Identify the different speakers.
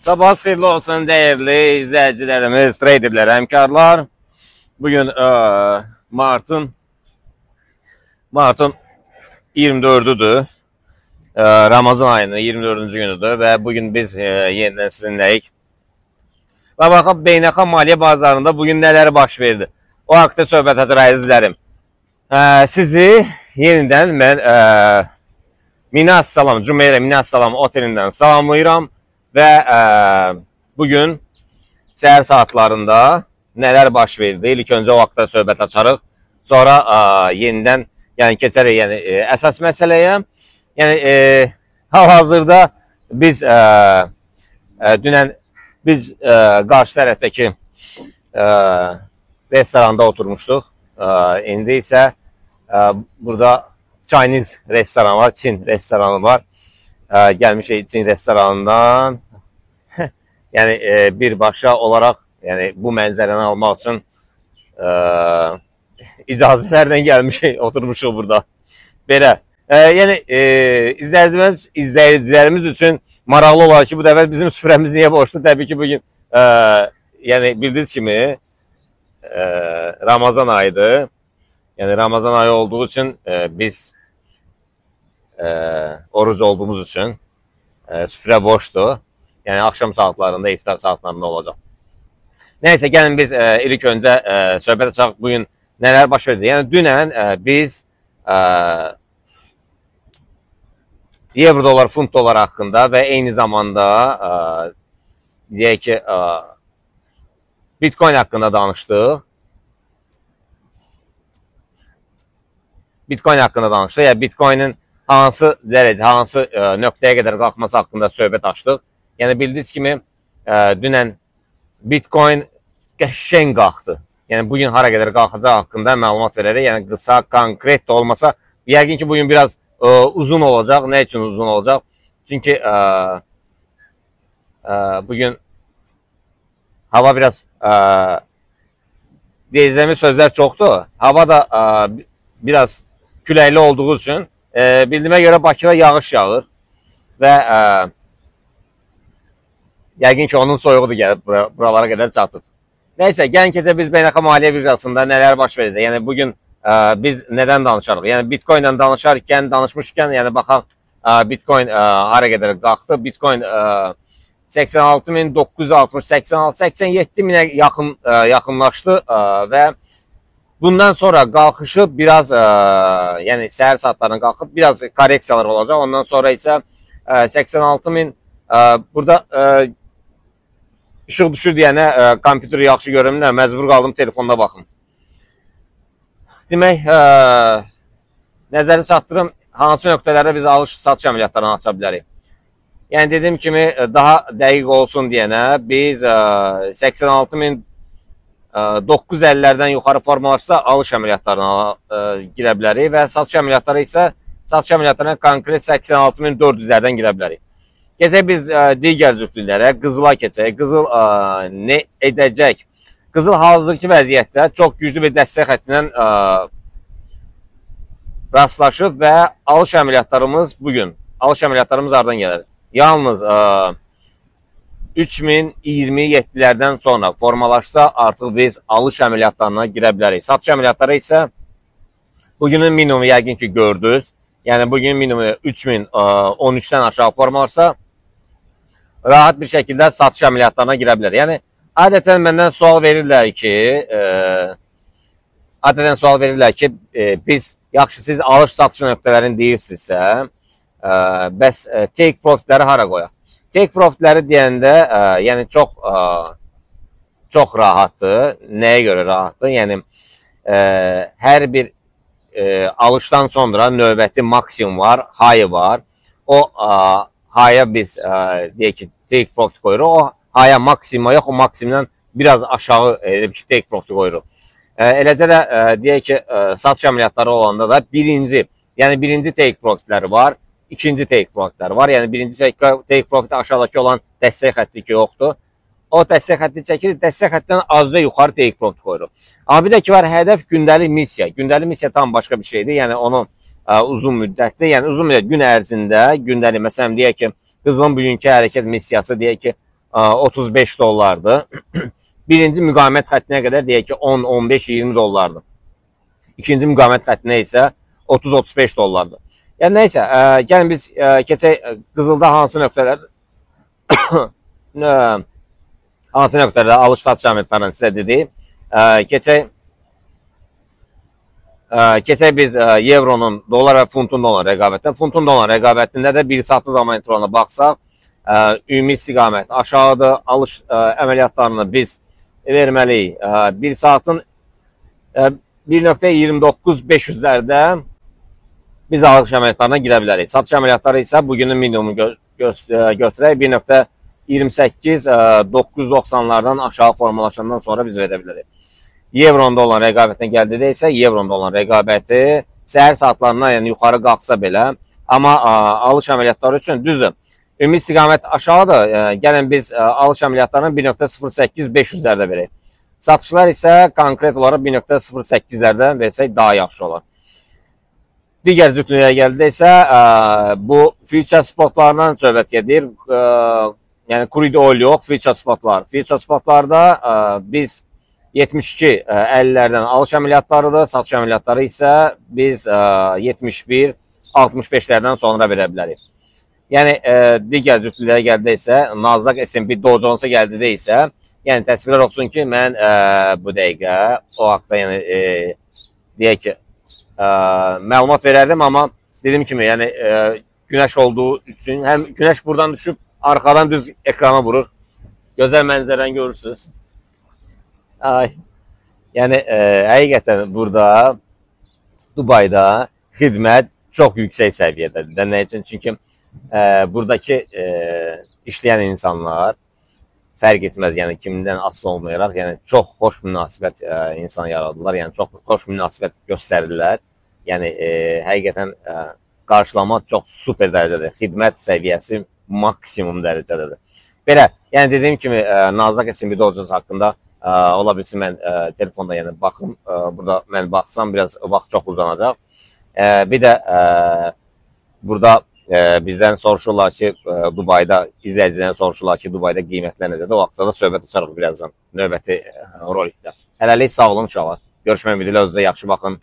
Speaker 1: Sabah xeyirli olsun dəyərli izləyicilərimiz, traderlər, həmkarlar. Bugün martın 24-üdür. Ramazan ayının 24-cü günüdür və bugün biz yenidən sizinləyik. Və baxaq, beynəlxalq maliyyə bazarında bugün nələr baş verdi? O haqda söhbət açar əzizlərim. Sizi yenidən mən Minas Salam, Jumeirah Minas Salam otelindən salamlayıram. Və bugün səhər saatlarında nələr baş verdi? İlk öncə o haqda söhbət açarıq. Sonra yenidən yəni keçərik yəni, əsas məsələyə. Yəni hal-hazırda biz dünən biz qarşı tərəfdəki restoranda oturmuşduq. İndi isə burada Chinese restoran var, Çin restoranı var. Gəlmişik Çin restoranından. Yəni birbaşa olaraq yəni bu mənzərəni almaq üçün icazələrlə gəlmişik, oturmuşuq burada. Belə. Yəni izləyicilərimiz üçün maraqlı olar ki, bu dəfə bizim süfrəmiz niyə boşdur? Təbii ki, bugün yəni bildiyiniz kimi Ramazan ayıdır. Yəni Ramazan ayı olduğu üçün biz oruc olduğumuz üçün süfrə boşdur. Yəni axşam saatlarında, iftar saatlarında olacaq. Nəysə, gəlin biz ilk öncə söhbət açaq bugün nələr baş verəcək. Yəni dünən biz evro dolar, funt dolar haqqında və eyni zamanda deyək ki, Bitcoin haqqında danışdıq. Bitcoin haqqında danışdıq. Yəni Bitcoinin hansı dərəcə, hansı nöqtəyə qədər qalxması haqqında söhbət açdıq. Yəni bildiyiniz kimi dünən Bitcoin qəşəng qalxdı. Yəni bugün hara qədər qalxacaq haqqında məlumat verərək, yəni qısa, konkret də olmasa, yəqin ki bugün biraz uzun olacaq. Nə üçün uzun olacaq? Çünki bugün hava biraz deyəcəyimiz sözlər çoxdur. Hava da biraz küləkli olduğu üçün bildiyimə görə Bakıda yağış yağır və yəqin ki onun soyuğu da gəlib buralara qədər çatıb. Nəysə, gəlin keçək biz beynəlxalq maliyyə birjasında nələr baş verəcək. Yəni bugün biz nədən danışarıq? Yəni Bitcoin-lə danışarkən, danışmışkən, yəni baxaq Bitcoin hara qədər qalxdı. Bitcoin 86.960, 86, 87 minə yaxınlaşdı və bundan sonra qalxışı biraz, yəni səhər saatlarına qalxıb biraz korreksiyalar olacaq. Ondan sonra isə 86 min, burada işıq düşür deyənə kompüteri yaxşı görünmür, məcbur qaldım telefonda baxım. Demək, nəzəri çatdırım, hansı nöqtələrdə biz alış-satış əməliyyatlarını aça bilərik. Yəni dediyim kimi, daha dəqiq olsun deyənə biz 86.950-lərdən yuxarı formalaşsa alış əməliyyatlarına girə bilərik və satış əməliyyatları isə satış əməliyyatlarına konkret 86.400-lərdən girə bilərik. Keçək biz digər cütlüklərə, qızıla keçək. Qızıl nə edəcək? Qızıl hazırki vəziyyətdə çox güclü bir dəstək xəttindən rastlaşıb və alış əməliyyatlarımız bugün, alış əməliyyatlarımız hardan gəlir? Yalnız 3027-lərdən sonra formalaşsa artıq biz alış əməliyyatlarına girə bilərik. Satış əməliyyatları isə bugünün minimumu yəqin ki gördünüz. Yəni bugünün minimumu 3013-dən aşağı formalaşsa rahat bir şəkildə satış əməliyyatlarına girə bilər. Yəni adətən məndən sual verirlər ki, biz yaxşı siz alış-satış nöqtələrini deyirsinizsə, bəs take profitləri hara qoyaq? Take profitləri deyəndə, yəni çox rahatdır. Nəyə görə rahatdır? Yəni hər bir alışdan sonra növbəti maksimum var, high var. O high'a biz deyək ki, take profit qoyuruq. O high'a maksimuma yox, o maksimumdan biraz aşağı elə ki, take profit qoyuruq. Eləcə də deyək ki, satış əməliyyatları olanda da birinci, yəni birinci take profitləri var, ikinci take profitləri var. Yəni birinci take profit aşağıdakı olan dəstək xətti ki yoxdur. O dəstək xətti çəkilir, dəstək xəttindən azca yuxarı take profit qoyuruq. Amma bir də ki var hədəf gündəlik missiya. Gündəlik missiya tam başqa bir şeydir. Yəni onu uzun müddətli, yəni uzun müddət gün ərzində gündəlik, məsələn deyək ki, qızılın bugünkü hərəkət missiyası deyək ki 35 dollardır. Birinci müqavimət xəttinə qədər deyək ki 10, 15, 20 dollardır. İkinci müqavimət xəttinə isə 30-35 dollardır. Yəni nəysə, gəlin biz keçək qızılda hansı nöqtələr hansı nöqtələrdə alış-satış əməliyyatlarını sizə dedik. Keçək biz euronun, dollar və funtun olan rəqabətdən. Funtun olan rəqabətində də bir saatlıq zaman intervalına baxsaq, ümumi istiqamət aşağıdır, alış əməliyyatlarını biz verməliyik. Bir saatın 1.29.500-lərdə biz alış əməliyyatlarına girə bilərik. Satış əməliyyatları isə bugünün minimumu götürək 1.28.990-lardan aşağı formalaşandan sonra biz verə bilərik. Euronda olan rəqabətinə gəldikdə isə euronda olan rəqabəti səhər saatlarından, yəni yuxarı qalxsa belə, amma alış əməliyyatları üçün düzdür. Ümumi istiqamət aşağıdır. Gəlin biz alış əməliyyatlarını 1.08.500-lərdə verək. Satışlar isə konkret olaraq 1.08-lərdə versək daha yaxşı olar. Digər cütlüyə gəldikdə isə bu future spotlarından söhbət gedir. Yəni crude oil yox, future spotlar. Future spotlarda biz 72.50-lərdən alış əməliyyatlarıdır. Satış əməliyyatları isə biz 71.65-lərdən sonra verə bilərik. Yəni digər cütlülərə gəldikdə isə Nasdaq, S&P, Dow Jones-a gəldikdə isə, yəni təsvirlər olsun ki, mən bu dəqiqə o haqda, yəni deyək ki, məlumat verərdim, amma dediyim kimi, yəni günəş olduğu üçün həm günəş buradan düşüb arxadan düz ekrana vurur. Gözəl mənzərəni görürsünüz. Ay, yəni həqiqətən burada Dubayda xidmət çox yüksək səviyyədədir. Nə üçün? Çünki buradakı işləyən insanlar fərq etməz, yəni kimdən asılı olmayaraq, yəni çox xoş münasibət insan yaradılar, yəni çox xoş münasibət göstərirlər. Yəni həqiqətən qarşılama çox super dərəcədir, xidmət səviyyəsi maksimum dərəcədədir. Belə, yəni dediyim kimi Nasdaq, S&P, Dow Jones haqqında ola bilsin mən telefonda yəni baxım, burada mən baxsam biraz vaxt çox uzanacaq. Bir də burada bizdən soruşurlar ki, Dubayda, izləyicilərdən soruşurlar ki, Dubayda qiymətlər necədir? O haqda da söhbət açarıq birazdan növbəti rolikdə. Hələlik sağ olun uşaqlar. Görüşmək ümidi ilə, özünüzə yaxşı baxın.